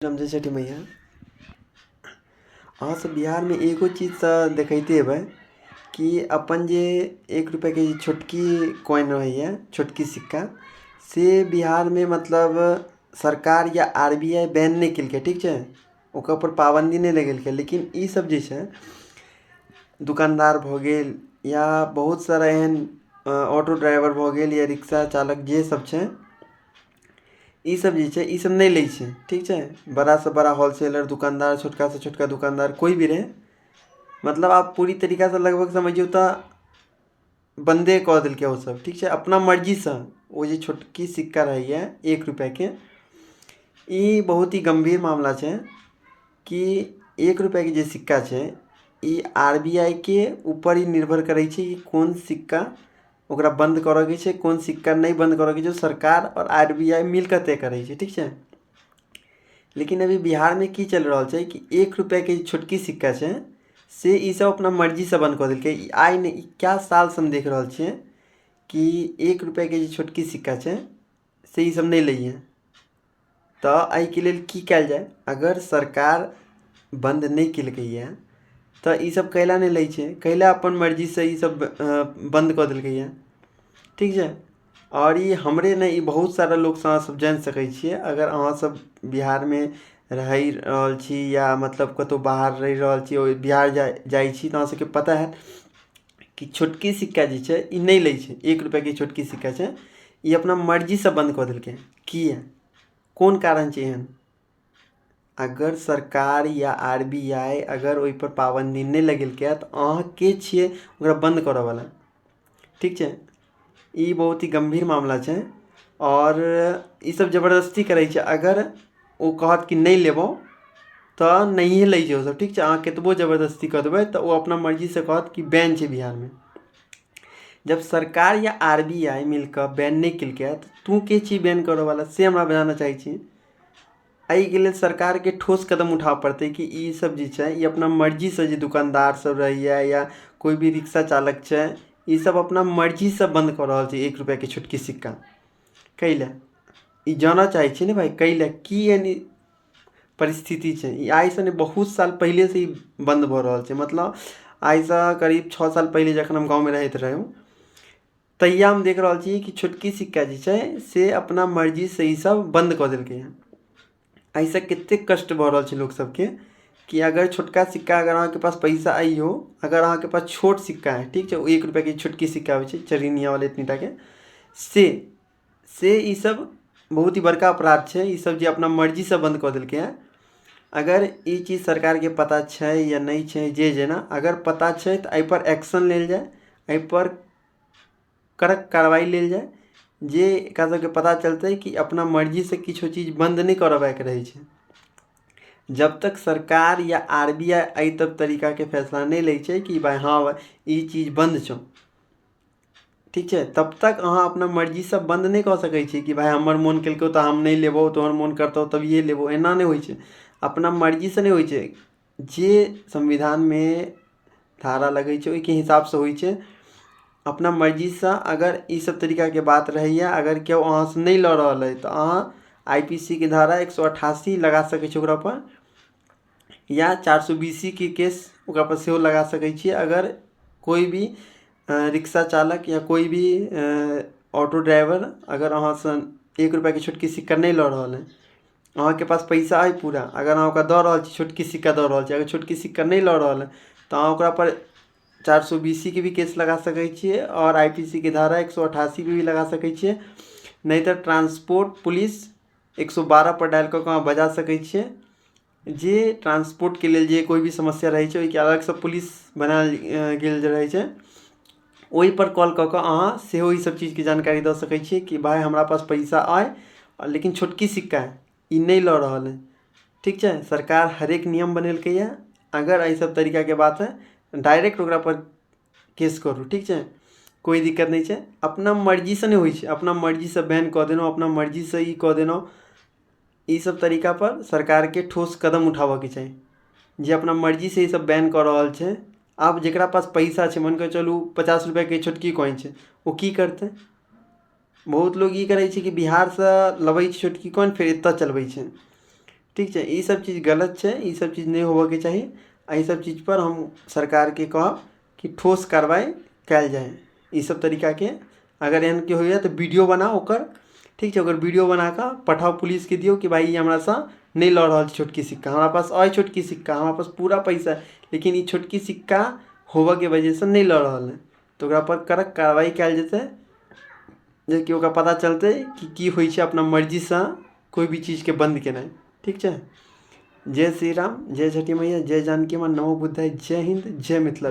राम जय छठी मैया। अहाँ सब बिहारमे एगो चीज तऽ देखैते हेबै कि अपन जे 1 रुपैआके जे छोटकी कॉइन रहैए, छोटकी सिक्का, से बिहारमे मतलब सरकार या आर बी I ban नहि केलकै, ठीक छै, ओकर पर पाबन्दी नहि लगेलकै। लेकिन ई सब जे छै दुकानदार भऽ गेल या बहुत सारा एहन ऑटो ड्राइवर भऽ गेल या रिक्शा चालक जे सब छै, ई सब जे छै ई सब नहि लै छै, ठीक छै। बड़ासँ बड़ा होलसेलर दुकानदार, छोटकासँ छोटका दुकानदार कोइ भी रहै, मतलब आब पूरी तरीकासँ लगभग समझियौ तऽ बन्दे कऽ देलकै ओ सब, ठीक छै, अपना मर्जीसँ। ओ जे छोटकी सिक्का रहैए 1 रुपैआके, ई बहुत ही गम्भीर मामला छै कि 1 रुपैआके जे सिक्का छै ई आर बी I के ऊपर ही निर्भर करै छै कि कोन सिक्का ओकरा बन्द करऽके छै, कोन सिक्का नहि बन्द करऽके छै। सरकार आओर आर बी I मिलकऽ तय करै छै, ठीक छै। लेकिन अभी बिहारमे की चलि रहल छै कि 1 रुपैआके जे छोटकी सिक्का छै से ई सब अपना मर्जीसँ बन्द कऽ देलकै। ई आइ नहि, ई कए सालसँ हम देख रहल छियै कि 1 रुपैआके जे छोटकी सिक्का छै से ई सब नहि लैए। तऽ एहिके लेल की कयल जाय? अगर सरकार बन्द नहि केलकैए तऽ ई सब कैला नहि लै छै, कैला अपन मर्जीसँ ई सब बन्द कऽ देलकैए, ठीक छै। आओर ई हमरे नहि, ई बहुत सारा लोकसँ अहाँ सब जानि सकै छियै। अगर अहाँ सब बिहारमे रहि रहल छी या मतलब कतहु बाहर रहि रहल छी, ओहि बिहार जाइ छी तऽ अहाँ सबके पता हैत कि छोटकी सिक्का जे छै ई नहि लै छै। 1 रुपैआके छोटकी सिक्का छै ई अपना मर्जीसँ बन्द कऽ देलकै। किया, कोन कारण छै एहन? अगर सरकार या आर बी I अगर ओहिपर पाबन्दी नहि लगेलकै तऽ अहाँ के छियै ओकरा बन्द करऽवला, ठीक छै। ई बहुत ही गम्भीर मामला छै आओर ई सब जबरदस्ती करै छै। अगर ओ कहत कि नहि लेबौ तऽ नहिए लै छै ओसब, ठीक छै। अहाँ कतबो जबरदस्ती कऽ देबै तऽ ओ अपना मर्जीसँ कहत कि बैन छै बिहारमे। जब सरकार या आर बी I मिलकऽ बैन नहि केलकै तऽ तू के छी बैन करऽवला, से हमरा जानऽ चाहै छी। एहिके लेल सरकारके ठोस कदम उठाबऽ पड़तै कि ई सब जे छै ई अपना मर्जीसँ जे दुकानदार सब रहैए या कोइ भी रिक्शा चालक छै, ई सब अपना मर्जीसँ बन्द कऽ रहल छै 1 रुपैआके छोटकी सिक्का। कैला ई जानऽ चाहै छी ने भाइ, कैला की एहन परिस्थिति छै? ई आइसँ नहि, बहुत साल पहिलेसँ ई बन्द भऽ रहल छै। मतलब आइसँ करीब 6 साल पहिले जखन हम गाँवमे रहैत रहौँ तहिया हम देख रहल छी कि छोटकी सिक्का जे छै से अपना मर्जीसँ ई सब बन्द कऽ देलकै हँ। एहिसँ कतेक कष्ट भऽ रहल छै लोक सबके कि अगर छोटका सिक्का, अगर अहाँके पास पैसा अइयो, अगर अहाँके पास छोट सिक्का है, ठीक छै, ओ 1 रुपैआके छोटकी सिक्का होइ छै चरनिया वाला एतनीटाके, से ई सब बहुत ही बड़का अपराध छै। ई सब जे अपना मर्जीसँ बन्द कऽ देलकै हँ। अगर ई चीज सरकारके पता छै या नहि छै, जे जेना अगर पता छै तऽ एहिपर एक्शन लेल जाय, एहिपर कड़क कार्रवाइ लेल जाय, जे एकरा सबके पता चलतै कि अपना मर्जीसँ किछो चीज बन्द नहि करबाके रहै छै। जब तक सरकार या आर बी I एहि सब तरीकाके फैसला नहि लै छै कि भाइ हँ ई चीज बन्द छौ, ठीक छै, तब तक अहाँ अपना मर्जीसँ बन्द नहि कऽ सकै छी कि भाइ हमर मोन केलकौ तऽ हम नहि लेबौ, तोहर मोन करतौ तभिए लेबौ। एना नहि होइ छै, अपना मर्जीसँ नहि होइ छै। जे संविधानमे धारा लगै छै ओहिके हिसाबसँ होइ छै। अपना मर्जीसँ अगर ई सब तरीकाके बात रहैए, अगर केओ अहाँसँ नहि लऽ रहल अइ तऽ अहाँ I P C के धारा 188 लगा सकै छी ओकरापर, या 420 के केस ओकरापर सेहो लगा सकै छियै। अगर कोइ भी रिक्शा चालक या कोइ भी ऑटो ड्राइवर अगर अहाँसँ 1 रुपैआके छोटकी सिक्का नहि लऽ रहल अइ, अहाँके पास पैसा अइ पूरा, अगर अहाँ ओकरा दऽ रहल छी, छोटकी सिक्का दऽ रहल छी, अगर छोटकी सिक्का नहि लऽ रहल अइ तऽ अहाँ ओकरापर 420 के भी केस लगा सकै छियै आओर I P C के धारा 188 के भी लगा सकै छियै। नहि तऽ ट्रांसपोर्ट पुलिस 112 पर डायल कऽ कऽ अहाँ बजा सकै छियै। जे ट्रांसपोर्टके लेल जे कोइ भी समस्या रहै छै ओहिके अलगसँ पुलिस बनायल गेल रहै छै, ओहिपर कॉल कऽ कऽ अहाँ सेहो ई सब चीजके जानकारी दऽ सकै छियै कि भाइ हमरा पास पैसा अइ लेकिन छोटकी सिक्का अइ, ई नहि लऽ रहल अइ, ठीक छै। सरकार हरेक नियम बनेलकैए, अगर एहि सब तरीकाके बात हइ डायरेक्ट ओकरापर केस करू, ठीक छै, कोइ दिक्कत नहि छै। अपना मर्जीसँ नहि होइ छै, अपना मर्जीसँ बैन कऽ देलहुँ, अपना मर्जीसँ ई कऽ देलहुँ, ई सब तरीकापर सरकारके ठोस कदम उठाबऽके चाही। जे अपना मर्जीसँ ई सब बैन कऽ रहल छै, आब जकरा पास पैसा छै, मानिकऽ चलू 50 रुपैआके छोटकी कॉइन छै, ओ की करतै? बहुत लोग ई करै छै कि बिहारसँ लबै छै छोटकी कॉइन, फेर एतऽ चलबै छै। ठीक छै, ई सब चीज गलत छै, ई सब चीज नहि होबऽके चाही। एहि सब चीजपर हम सरकारके कहब कि ठोस कार्रवाइ कयल जाय। ई सब तरीकाके अगर एहन केओ होइए तऽ वीडियो बनाउ ओकर, ठीक छै, ओकर वीडियो बना कऽ पठाउ पुलिसके, दियौ कि भाय ई हमरासँ नहि लऽ रहल छै छोटकी सिक्का। हमरा पास अइ छोटकी सिक्का, हमरा पास पूरा पैसा, लेकिन ई छोटकी सिक्का होबऽके वजहसँ नहि लऽ रहल अइ, तऽ ओकरापर कड़क कार्रवाइ कयल जेतै, जेकि ओकरा पता चलतै कि की होइ छै अपना मर्जीसँ कोइ भी चीजके बन्द केनाइ। ठीक छै, जय श्री राम, जय छठि मैया, जय जानकी माँ, नमो बुद्धाय, जय हिन्द, जय मिथिला।